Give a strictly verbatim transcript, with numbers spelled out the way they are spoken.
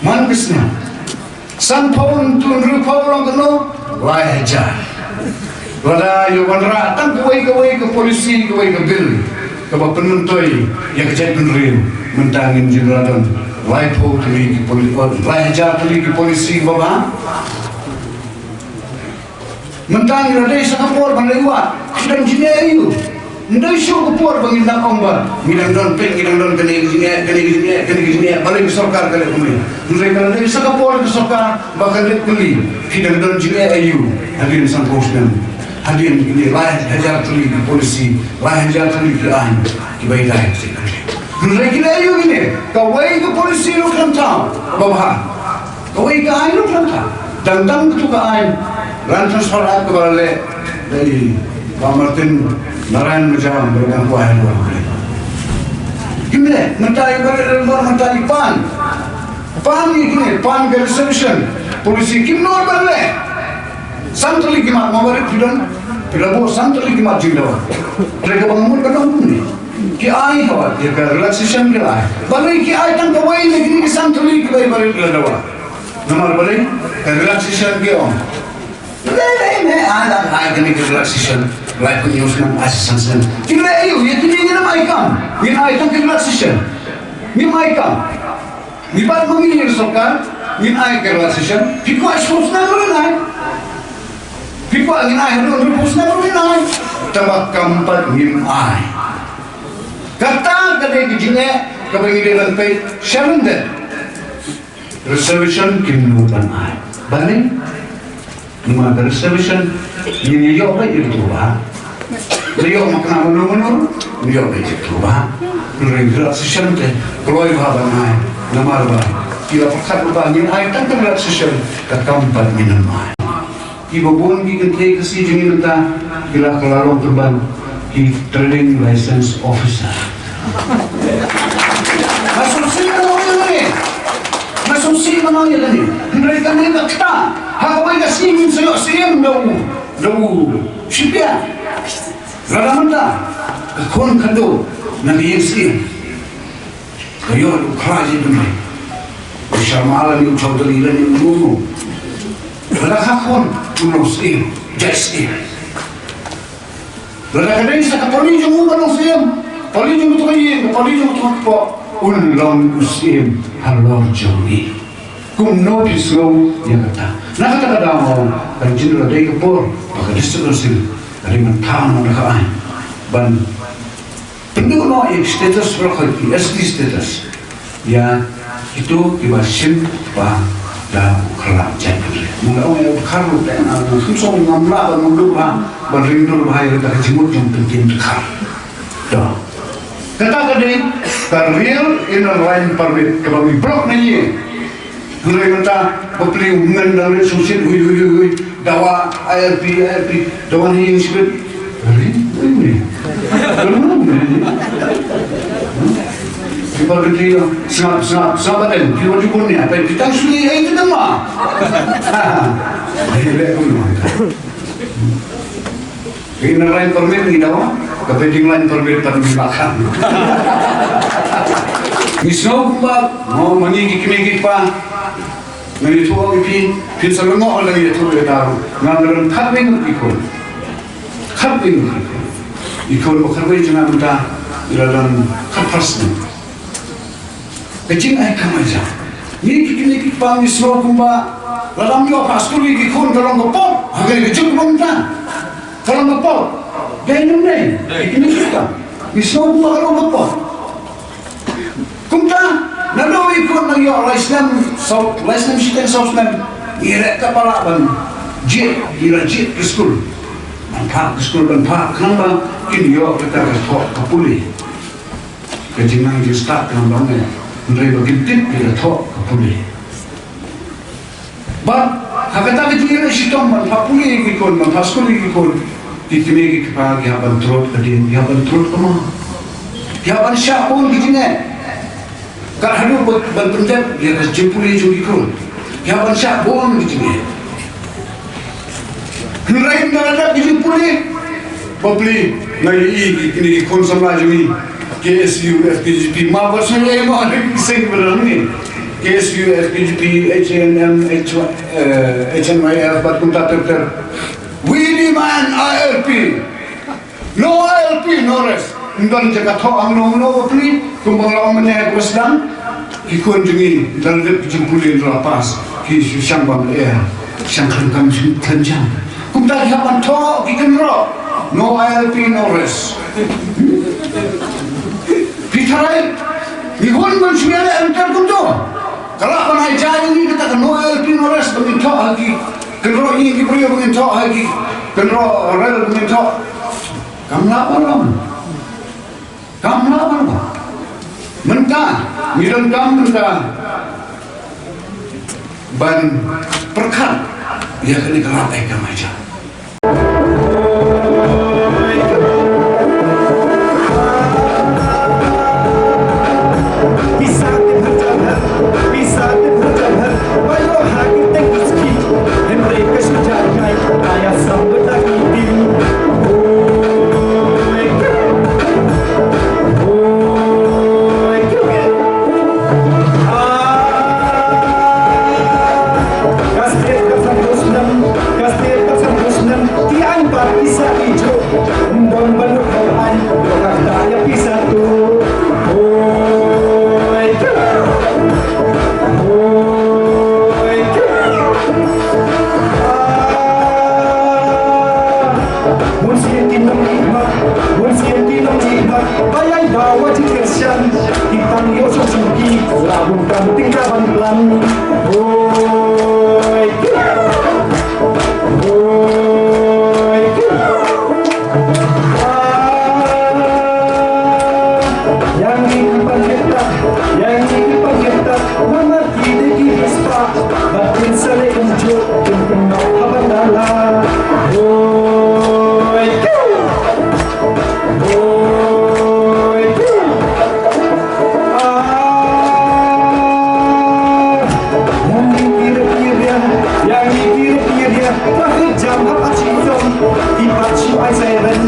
Man ka snem. Sanphew hynriew phew long kano? Lai hajar. Lada ïa wanrah tang kawei kawei ka policy, kawei ka bill kaba pynmyntoi ïa ka jaitbynriew, mynta ngin jin la don laiphew tylli ki poli-, oh, lai hajar tylli ki policy ba bha. Mynta ngi la dei sa ka por ban leit wad, ngi dang jingeh aïu? Ym dei shuh ka por ba ngin dang ong ba ngi dang don peit, ngi dang don kane ka jingeh, kane ka jingeh, kane ka jingeh, balei ka sorkar ka leh kumne? Hynrei ka la dei sa ka por ka sorkar ba kan leit kylli, phi dang don jingeh aïu hadien sanphew snem, hadien kine lai hajar tylli ki policy, lai hajar tylli ki aiñ kiba ïadei bad ka jingeh. Hynrei kine aïu kine? Kawei ka policy ruh khlem thaw ba bha. Kawei ka aiñ ruh khlem thaw. Dang dang katu ka aiñ Land Transfer Act kaba la leh da i Bah Martin Narayan Majra, ba dang kwah ïa u. Kim leh, mynta i Bah Martin, mynta i PAN. PAN i kine, PAN ka reservation policy kim nud ban leh. San tylli ki mat, ma ba rit phi don, phi la buh san tylli ki mat jingdawa. Hynrei kaba mut ka dang kumne. Ki ai hawa, ïa ka relaxation ki ai. Balei ki ai tang kawei na kine ki san tylli kiba i Bah Rit la dawa? Namar balei? Ka relaxation ki ong. Lei lei me ai, la ai kane ka relaxation. Lai pynïoh snem, ai san snem. Ki leh aïu, ïa kine ngin ym ai kam. Ngin ai tang ka relaxation. Ngim ai kam. Ngi bat ma ngi ïa ka sorkar, ngin ai ka relaxation. Phi kwah shiphew snem ruh ngin ai. Phi kwah ngin ai haduh hynriewphew snem ruh ngin ai. Tangba kam pat ngim ai. Kata ka dei ka jingeh kaba ngi dei ban peit sha lyndet. Reservation kim nud ban ai. Balei? Namar ka reservation ngin ïoh beit ïa kito ba. Ngi ïoh ma kane mano mano, ngi ïoh beit ïa kito ba. Hynrei ka relaxation te kloi bha ban ai. Namar ba ki la pyrkhat ba ngin ai tang ka relaxation, ka kam pat ngin ym ai. Kiba bun ki kynthei Khasi jong ngi mynta ki la kylla long pynban ki trading license officer. Nga sngewsih ban ong ïa kane. Nga sngewsih ban ong ïa kane. Hynrei kane ka kata, ha kawei ka sngi ngin sa ïoh syiem da u, da u shipia. Lada mynta ka khun khadduh na ka ïing syiem, ka ïoh u khlaiñ jingmut, u sharma lane u chowdhury lane u nongno. Lada ka khun u long syiem, jait syiem. Lada ka dei sa ka pali jong u ba long syiem, pali jong uto ka ïing, pali jong uto ka kpoh, un long u syiem halor jong ngi. Kumno phi sngew ïa kata? Na kata ka daw nga ong, kan jin la dei ka por ba ka District Council ka dei ban thaw noh da ka aiñ ban pynduh noh ïa ki status baroh, ki S T status. Ïa kito kiba shim ba da u khlad jait. Nga la ong ïa u dkhar ruh te, nga kum song ngam lah ban mutdur bha, ban ring dur bha ïa kata ka jingmut jong pyntin dkhar. To. Kata ka dei ka Real Inner Line Permit kaba ngi block na ïing. Hynrei mynta bapli u ngan dang leit sngewsih, hui hui hui hui. Dawa I R P, I R P, dawa ni ïing sibit. Ri, ri ni. Ri ni. Ki ba ri ni, sngap, sngap, sngap baten. Ki ba jukun ni, apa kita suli ai kita ma. Ai le pun ma. Inner line permit ngi dawa, ka building line permit pat ngi bakhan. Ngi sngew kumba, mo mani ki kmie ki kpa. Ngan ïathuh ïa phi, phin sa lyngngoh lada ngan ïathuh ïa ka. Nga nga don khatwei ngut ki khun. Khatwei ngut ki khun. Ki khun ba khatwei jong nga mynta, ngi la don khatphra snem. Ka jingai kam ai jam. Ngi ki kmie ki kpa ngi sngew kumba lada ym ïoh phah skul ïa ki khun ka long ka pop. Ha kane ka juk ba mynta ka long ka pop. Dei ne ym dei? Ki kmie ki kpa ngi sngew kumba ka long ka pop. Kumta, naduh i khun nang ïoh lai snem, saw, lai snem shiteng saw snem, ngi leh kaba lah ban jied, ngi la jied ki skul. Ban phah ki skul, ban phah, khnang ba kin ïoh kita ka thoh ka pule. Ka jingnang jingstad ka long ne, hynrei ba kin tip kita thoh ka pule. Bad ha kata ka jingïaleh shitom ban phah pule ïa ki khun, ban phah skul ïa ki khun, ki kmie ki kpa ki hap ban trud ka dien, ki hap ban trud ka mon, ki hap ban shah bun ki jingeh. Kat haduh ban, ban pyndep ïa ka jingpule jong ki khun, ki hap ban shah bun ki jingeh. Hynrei ynda la dep ki jingpule, bapli nga ïohi kine ki khun samla jong ngi, K S U, F K J P, ma ba shu ïa ma ki seng ba dang ngi. K S U, F K J P, H A N M, H, eh, H N Y F, bad kumta ter ter. We demand I L P. No I L P, no rest. Ym don jaka thoh hangno hangno ba pli, kumba nga la ong mynne ha ka ba sdang. Ki khun jong ngi, da la dep jingpule, da la pass, ki shu shang bam lyer, shang khlem kam khlem jam. Kumta ki hap ban thoh ki kynroh. No I L P, no rest. Phi tharai, ngi hun ban shu ïaleh lynter kumto. Ka lah ban ai jia ïa ngi kata ka no I L P, no rest ba ngin thoh ha ki kynroh, ïa ki briew ba ngin thoh ha ki kynroh rel ba ngin thoh. Kam lah ban long. Kam lah ban long. Mynta ngi donkam mynta ban pyrkhat ïa kane ka lad ai kam ai jia. Bun sien ki nongmihkhmat, bun sien ki nongmihkhmat, ba ïai dawa jingkyrshan, ki tang ïoh suk suk ki, la bun kam ting ka ban plan. Hoi. Hoi. Ah, yang ni ki pangkita, yang ni ki pangkita, mama ki de ki rispa, batin sale unjuk, kin kin nok habandala. Hoi. Hoi. Ah, yang ni kira kira, yang ni kira kira, pakai jam hap aci jom, ipat shu ai siren,